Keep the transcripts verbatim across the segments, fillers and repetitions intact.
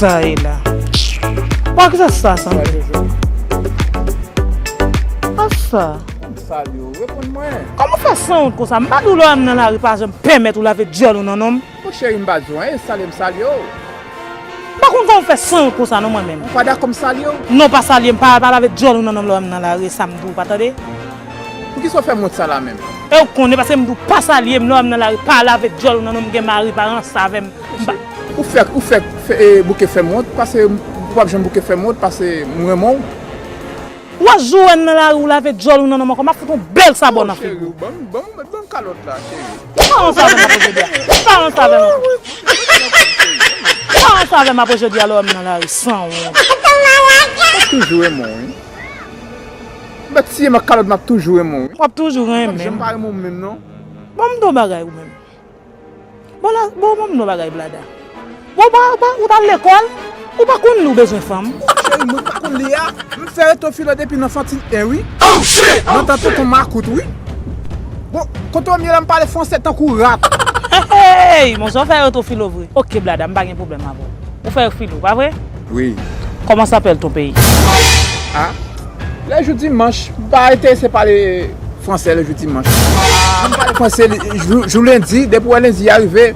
Sa ye la. Bon, ki sa sa sanble? Sa sa? Salye w, reponn mwen. Kòman w fè sanwont konsa? M pa di w lè w wè m nan lari, pa janm pèmèt ou lave dyòl ou nan non m. Bon, cheri, m pa di w anyen, salye m salye w. M pa konn kòman w fè sanwont konsa non mwen menm. Ou pa dakò m salye w? Non, pa salye m, pa, pa lave dyòl ou nan non m lè w wè m nan lari, sa m di w, pa tande? Poukisa w fè m wont sa la menm? E w konnen, paske m di w pa salye m lè w wè m nan lari, pa lave dyòl ou nan non m, gen mari, pa ranse avè m. M pa Ou fè, ou fè, fè, e, bouke fè m wont, paske ou p ap janm bouke fè m wont, paske m renmen w. Wè jou wè n nan lari, ou lave dyòl ou nan non m ankò, m ap fout yon bèl sabò nan figi w. Cheri, ban m, ban m, ban m kalòt la, cheri. Pa ranse avè m apre jodi a. Pa ranse avè m. Pa ranse avè m apre jodi a lè w wè m nan lari, sanwont. M ap toujou renmen w, wi. M ap tiye m ak kalòt, m ap toujou renmen w, wi. W ap toujou renmen m. M pa janm pa renmen w menm, non. Bon, m di w bagay ou menm. Bon, la, bon, bon, m di w bagay, Blada. Bon, bon, bon, ou t al lekòl, ou pa konn li w bezwen fanm. Cheri, mwen pa konn li a. M fè reto filo depi nan Fantin en, wi. Nan tan tonton Makout, wi. Bon, kote w ye la, m pale franse tankou rat. Hey, hey, monchè, w fè reto filo vre. Oke, Blada, m pa gen pwoblèm avè w. Ou fè reto filo, pa vre? Wi. Comment s'appelle ton pays? Ah, les jours dimanche, m pa enterese pale franse le jou dimanch. Mwen pale franse jou, jou lendi, depi wè lendi a rive,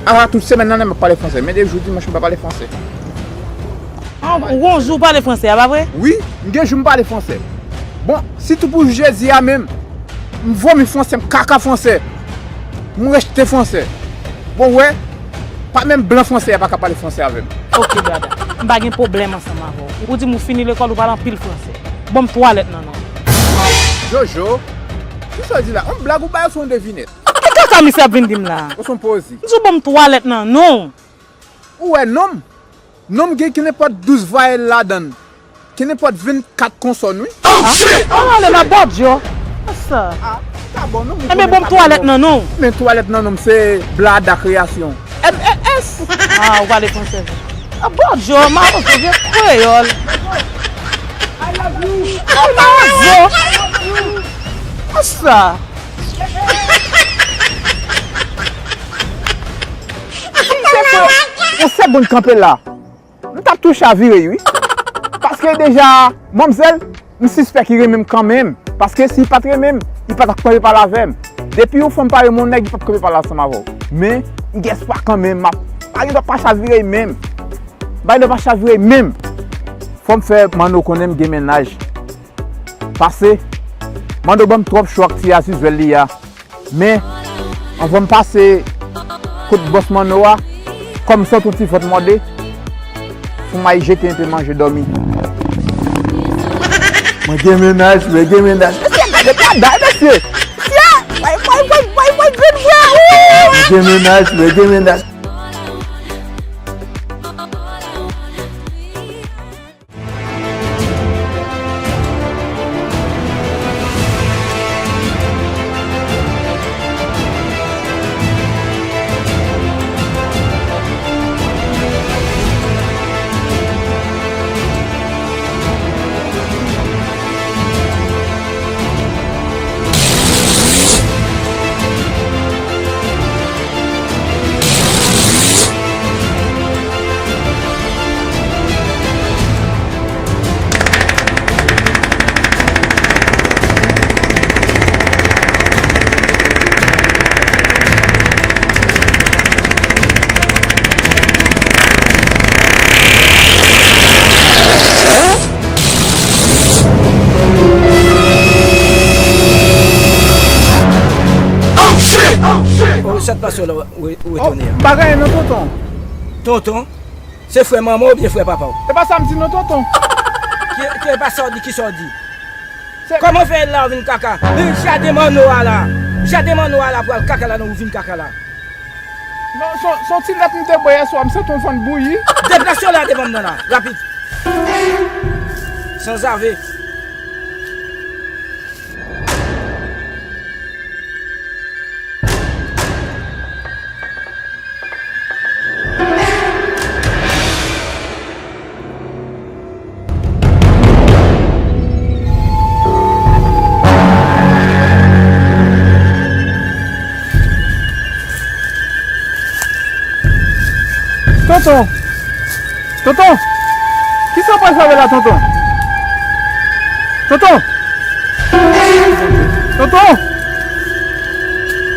apa tout semèn nan, m ap pale franse. Men de jou dimanch, m pa pale franse. Ah, ou gon jou w pale franse a, pa vre? Wi, m gen jou m pale franse. Bon, sitou pou jedi a menm, m vomi franse, m kaka franse. M rejte franse. Bon, wè, pa menm blan franse a pa ka pale franse avè m. Oke, Blada. M pa gen pwoblèm ansanm avè w. Ou di m ou fini lekòl, ou pale anpil franse. Ban m twa lèt nan non w. Jojo, kisa w di la? On blag ou bay oswa on devinèt? Ki kaka misye ap vin di m la? Oswa on poezi? M di w ban m twa lèt nan non w. Ou wè non m? Non m gen kenenpòt douz vwayèl ladan l. Kenenpòt vennkat konsòn, wi. Oh, shit! An ale la, Bòdyo. Sa. Ah, sa bon, non, m konnen sa bon. Enben, ban m twa lèt nan non w. Men twa lèt nan non m se Blada Kreyasyon. M E S. Ah, ou pale franse vre. Ah, Bòdyo, mawozo, vye kreyòl. I love you. Oh, mawozo. Sa. Si se pou yon segonn kanpe la, m t ap tou chavire, wi. Paske deja, manmzèl, m sispèk li renmen m kanmenm. Paske si li pa t renmen m, li pa t ap kanpe pale avè m. Depi yon fanm pa renmen yon nèg, li p ap kanpe pale ansanm avè w. Men, m gen espwa kanmenm, m ap, pa gen dwa pa chavire menm. M pa gen dwa pa chavire menm. Fò m fè Manno konnen m gen mennaj. Pase, Manno ban m twòp cho ak ti azizwèl li a. Men, anvan m pase kot bòs Manno a, kòm m santi yon ti vant mòde, fò m al jete enpe manje dòmi. Mwen gen mennaj, mwen gen mennaj. Mesye, gade bagay, mesye! Mesye! Woy, woy, woy, woy, woy, grenn bwa! Wouy! Mwen gen mennaj, mwen gen mennaj. Oh, sa k pase w la, w, w retounen an? Oh, bagay non, tonton. Tonton? Se frè manman w oubyen frè papa w? E pa sa m di non, tonton. Ki, ki, e pa sa w di, ki sa w di? Se Kòman w fè la w vin kaka? Li jaden Manno a la. Jaden Manno a la pral kaka la, non, ou vin kaka la. Non, se, se yon ti lèt m te bwè yè swa, m santi yon vant bouyi. Deplase w la devan m nan la, rapid. Sanzave. Tonton! Tonton! Kisa w pral fè avè l la, tonton? Tonton! Tonton!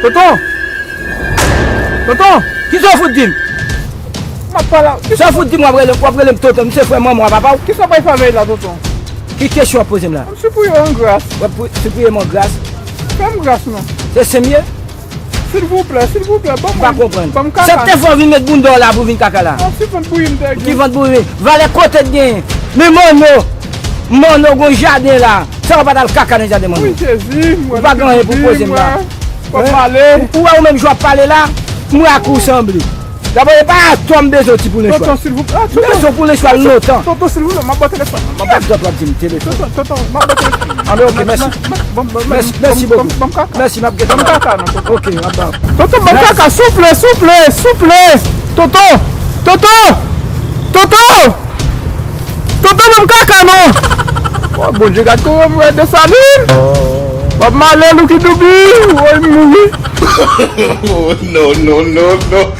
Tonton! Tonton! Kisa w fout di m? M ap pale a. Sa w fout di m w ap rele, w ap rele m tonton, m se frè manman w a papa w? Kisa w pral fè avè l la, tonton? Ki kesyon w ap poze m la? M sipriye w an gras. W ap pri- sipriye m an gras? Fè m gras, non. Se sen m ye? Silvouplè, silvouplè, ban m. M pa konprann. Ban m kaka. Sa k te fè w vin met bounda w la pou vin kaka la? Yon ti vant bouyi m te gen. Ki vant bouyi? Valè kote t genyen? Men manno, manno gon jaden la. Sa w pa t al kaka nan jaden manno? Wi, Jezi, m wè. Ou pa gen anyen pou poze m la. W ap male. Ou wè ou menm jan w ap pale la? M wè ak ou sanble. Dabò, e pa atò m bezwen ti pou lenchwal. Tonton, silvouplè. M bezwen pou lenchwal lontan. Tonton, silvouplè, m ap ba w telefòn. M ap ba w. Ki ap zòt w ap di m telefòn? Tonton, tonton, m ap ba w telefòn. Anben, ok, mèsi. Mèsi, mèsi bokou. Mèsi, m ap gentan. Ban m kaka, non, tonton. Ok, m ap ba w. Tonton, ban m kaka, souple, souple, souple. Tonton, tonton, tonton. Tonton, ban m kaka, non. Oh, Bondye, gad kòman m wè Desalin. M ap male, Lucky Dube. Woy, m mouri. Oh, non, non, non, non.